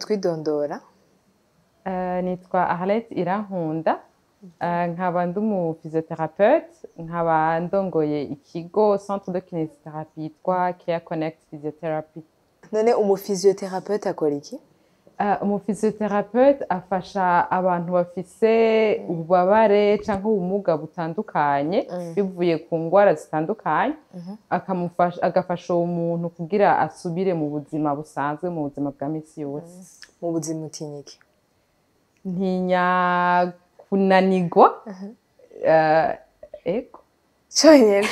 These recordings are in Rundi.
Twidondora. Nitwa Arlette Irankunda, nkaba ndi umu physiothérapeute, nkaba ndongoye ikigo centre de kinésithérapie yitwa Care Connect Physiotherapy. None umu physiothérapeute akora iki? Umu physiothérapeute afasha abantu bafise ububabare canke ubumuga butandukanye bivuye ku ngwara zitandukanye, akamufasha, agafasha uwo muntu kugira asubire mu buzima busanzwe, mu buzima bwa misi yose. Mu buzima utinya iki? Ntinya kunanigwa, ego. Cyonyine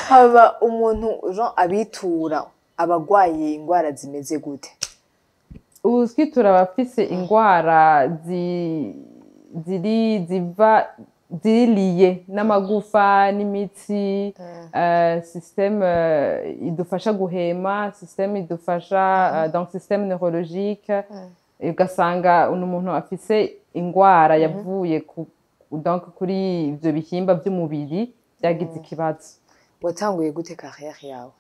haba umuntu Jean abitura abagwaye ingwara zimeze gute? Utwitura abafise ingwara ziri ziva ziri liées n'amagufa n'imitsi, système idufasha guhema, système idufasha, donc système neurologique. Ugasanga uno muntu afise ingwara yavuye ku, donc kuri ivyo bihimba vy'umubiri vyagize ikibazo. Watanguye gute carrière yawe?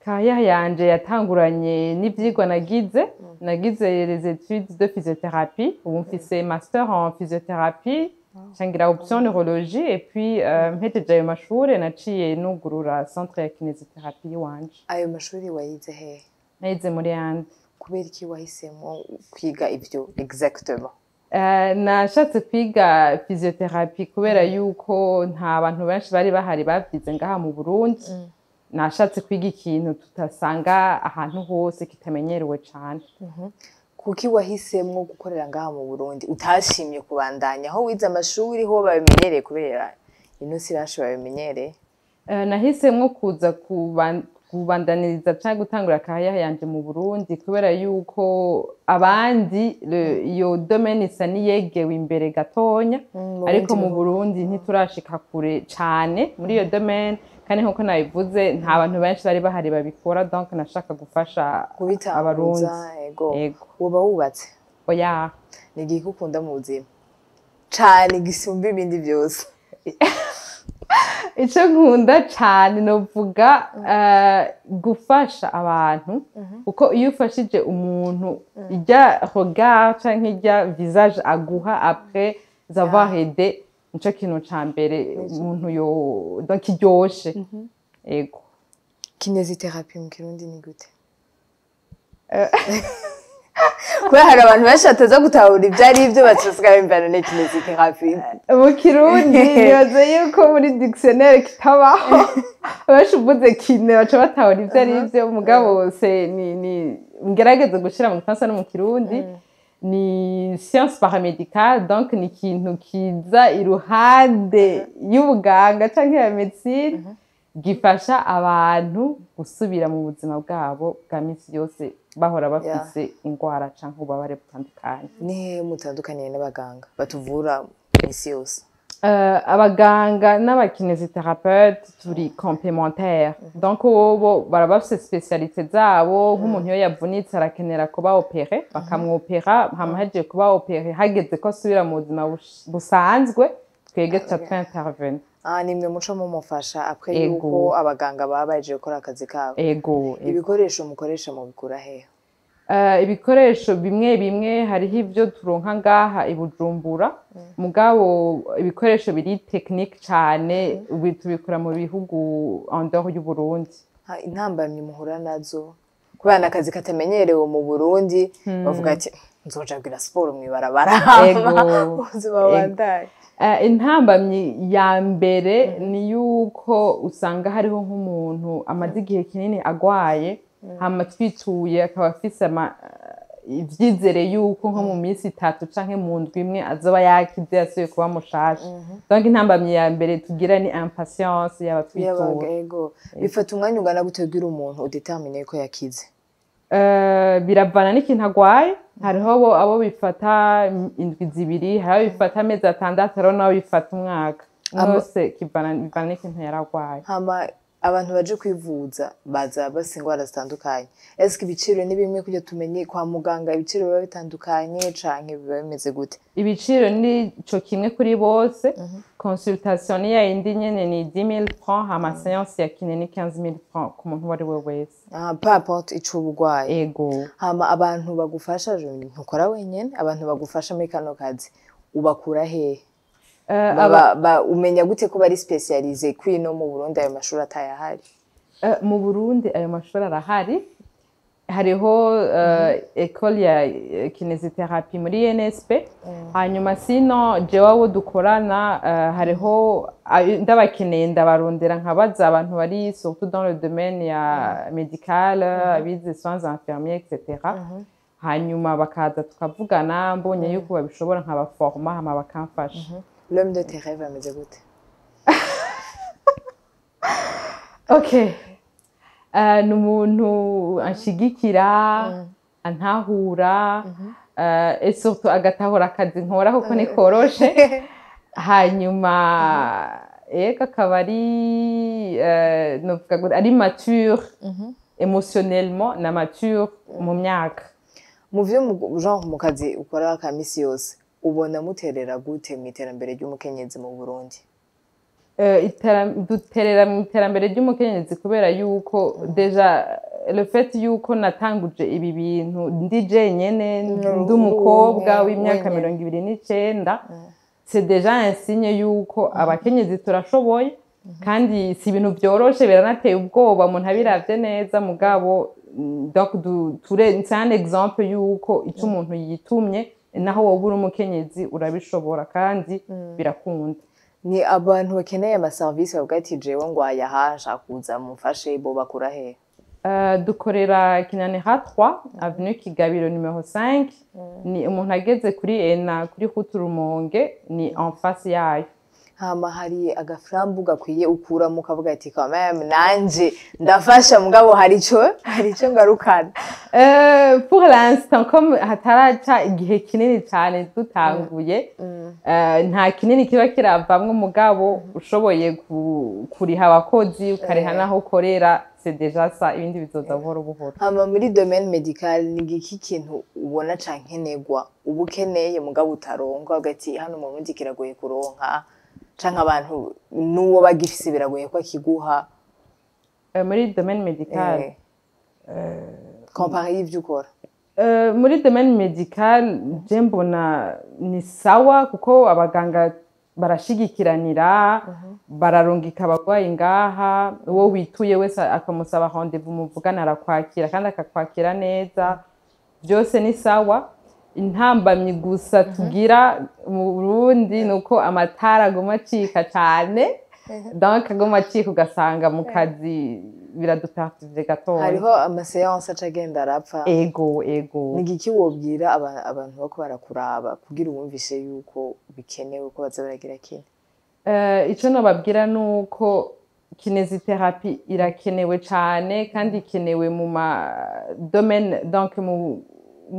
Carrière yanje yatanguranye n'ivyigwa nagize les études de physiothérapie. Ubu mfise master en physiothérapie, ncangira option neurologie, et puis mpejeje ayo mashure naciye nugurura centre ya kinésithérapie iwanje. Ayo mashuri wayize hehe? Nayize muri Inde. Kubera iki wahisemo kwiga ivyo exactement? Nashatse kwiga physiothérapie kubera yuko nta bantu benshi bari bahari bavyize ngaha mu Burundi. Nashatse kwiga ikintu tutasanga ahantu hose, kitamenyerewe cane. Kuki wahisemwo gukorera ngaha mu Burundi, utashimye kubandanya aho wize amashuri ho babimenyereye? Kubera ino si benshi babimenyereye. Nahisemwo kuza kubandaniriza canke gutangura carrière yanje mu Burundi kubera yuko abandi iyo domaine isa niyegewe imbere gatonya, mu ariko bindi mu bihugu. Burundi ntiturashika kure cane muri iyo domaine. Kandi nkuko nabivuze, nta bantu benshi bari bahari babikora, donc nashaka gufasha Abarundi. Kubitanguza, ego. Ego. Woba wubatse? Oya. Ni igihe ukunda mu buzima cane gisumba ibindi byose? Ico nkunda cane novuga gufasha abantu, kuko iyo ufashije umuntu, irya regard canke irya visage aguha après avoir aidé, nico kintu ca mbere umuntu yo, donc kiryoshe, ego. Kinésithérapie mu Kirundi ni gute? Kubera hari abantu benshi bataza gutahura ibyo ari byo, basigaye bimvana ne kinésithérapie. Mu Kirundi nibaza yuko muri dictionnaire kitabaho. Benshi uvuze kiné baca batahura ivyo ari vyo, mugabo se ni ngerageze gushira mu Gifaransa no mu Kirundi, ni science paramédicale, donc ni ikintu kiza iruhande y'ubuganga canke ya médecine, gifasha abantu gusubira mu buzima bwabo bwa misi yose bahora bafise ingwara canke ububabare butandukanye. Ni hehe mutandukaniye n'abaganga batuvura misi yose? Abaganga n'abakinésithérapeute turi complémentaire, donc bobo baraba bafise spécialité zabo. Nk'umuntu iyo yavunitse arakenera kuba opéré, bakamwopera, hama hagiye kuba opéré, hageze ko asubira mu buzima busanzwe, twebwe tuca twintervene. Ah, nimwe muco mumufasha après Ego. yuko abaganga baba bahejeje gukora akazi kabo? Ego. Ibikoresho mukoresha mubikura hehe? Ibikoresho bimwe bimwe hariho ibyo turonka ngaha i Bujumbura, mugabo ibikoresho biri technique cane ubu tubikura mu bihugu en dehors y'u Burundi. Ha, intambamyi muhura nazo, kubera n'akazi katamenyerewe mu Burundi, bavuga ati nzoja kugira siporo mw'ibarabara, ubuzima bubandaye. Intambamyi ya mbere ni yuko usanga hariho nk'umuntu amaze igihe kinini agwaye, hama twituye akaba afise ivyizere yuko nko mu minsi 3 canke mu ndwi imwe azoba yakize, yasubiye kuba mushasha. Donc intambamyi ya mbere tugira ni impatience y'abatwitura. Yabaga, ego. Bifata umwanya ungana gute kugira umuntu udétermine ko yakize? Biravana n'ikintu agwaye. Hariho abo bifata indwi 2, hariho abo bifata amezi 6, hariho n'abo bifata umwaka wose. Bivana n'ikintu yaragwaye. Hama Abantu baje kwivuza baza bafise ingwara zitandukanye. Eske ibiciro ni bimwe kugira tumenye kwa muganga, ibiciro biba bitandukanye canke biba bimeze gute? Ibiciro ni co kimwe kuri bose. Consultation ni yayindi nyene, ni 10 000 francs, hama séance ya kiné ni 15 000 francs ku muntu uwo ari we wese. Ah, peu importe ico uba urwaye? Ego. Hama abantu bagufasha, ntukora wenyene, abantu bagufasha muri kano kazi ubakura hehe? Umenya gute ko bari spécialisés kwino mu Burundi ayo mashuri atayahari? Mu Burundi ayo mashuri arahari. Hariho école ya kinésithérapie muri NSP. Hanyuma sino jewe abo dukorana, hariho ndabakeneye ndabarondera, nkabaza abantu bari surtout dans le domaine ya médical, abize soins infirmiers, etc. Hanyuma bakaza tukavugana, mbonye yuko babishobora nkabaforma, hama bakamfasha. L'homme de tes rêves ameze gute? Okay. Ni umuntu anshigikira, antahura, et surtout agatahura akazi nkora, kuko ntikoroshe. Hanyuma ego, akaba ari novuga gute, ari mature émotionnellement na mature mu myaka. Mu vyo genre mu kazi ukora ka misi yose, ubona muterera gute mu iterambere ry'umukenyezi mu Burundi? Duterera mu iterambere ry'umukenyezi kubera yuko déjà le fait yuko natanguje ibi bintu ndi jenyene, ndi umukobwa w'imyaka wenyene. 29, c'est déjà un signe yuko abakenyezi turashoboye. Kandi si ibintu vyoroshe, biranateye ubwoba umuntu abiravye neza. Mugabo donc c'est un exemple yuko ico umuntu yitumye, naho wowe uri umukenyezi, urabishobora kandi birakunda. Ni abantu bakeneye amaserivisi bavuga ati: "Jewe ngwaye aha, nshaka kuza mumfashe", bo bakura hehe? Dukorera Kinanira 3, avenue Kigabiro numéro 5. Ni umuntu ageze kuri ENA, kuri route Rumonge, ni en face yayo. Hama hari agaframbu gakwiye ukuramo ukavuga ati: "Quand même nanje ndafasha, mugabo hari ico ngarukana"? Pour l'instant, comme hataraca igihe kinini cyane dutanguye, nta kinini kiba kiravamwo. Mugabo ushoboye kuriha abakozi, ukariha n'aho ukorera, c'est déjà ça. Ibindi bizoza buhoro buhoro. Hama muri domaine médical, ni giki kintu ubona cankenerwa uba ukeneye mugabo utaronka, ugavuga ati: "Hano mu Burundi kiragoye kuronka", canke abantu n'uwo bagifise biragoye ko akiguha? Muri domaine médical? Comparé y'ivyo ukora. Muri domaine médical je mbona ni sawa, kuko abaganga barashigikiranira, bararungika abarwayi ngaha. Uwo wituye wese akamusaba rendez-vous muvugana, arakwakira kandi akakwakira neza. Byose ni sawa. Intambamyi gusa tugira mu Burundi ni uko amatara aguma acika cane. Donc aguma acika, ugasanga mu kazi biraduperturbe gatoya. Hariho amaséances aca agenda arapfa. Ego. Ni igiki wobwira abantu bako barakuraba kugira ubumvishe yuko bikenewe ko baza baragira kiné? Ico nobabwira ni uko kinésithérapie irakenewe cane, kandi ikenewe mu ma domaine, donc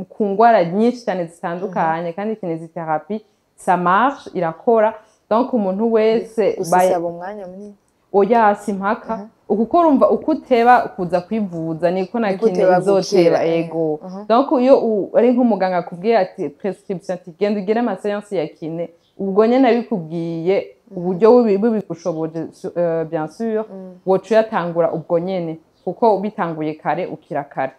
ku ngwara nyinshi cyane zitandukanye. Kandi kinésithérapie, ça marche, irakora. Donc umuntu wese Gusa isaba umwanya munini. Oya, si impaka. Kuko urumva uko uteba kuza kwivuza niko na Niko kiné uteba izoteba. gukira. Ego. Donc iyo ari nk'umuganga akubwiye ati prescription, ati genda ugire amaséances ya kiné, ubwo nyene abikubwiye uburyo bubigushoboje, bien sûr woca uyatangura ubwo nyene, kuko bitanguye kare ukira kare.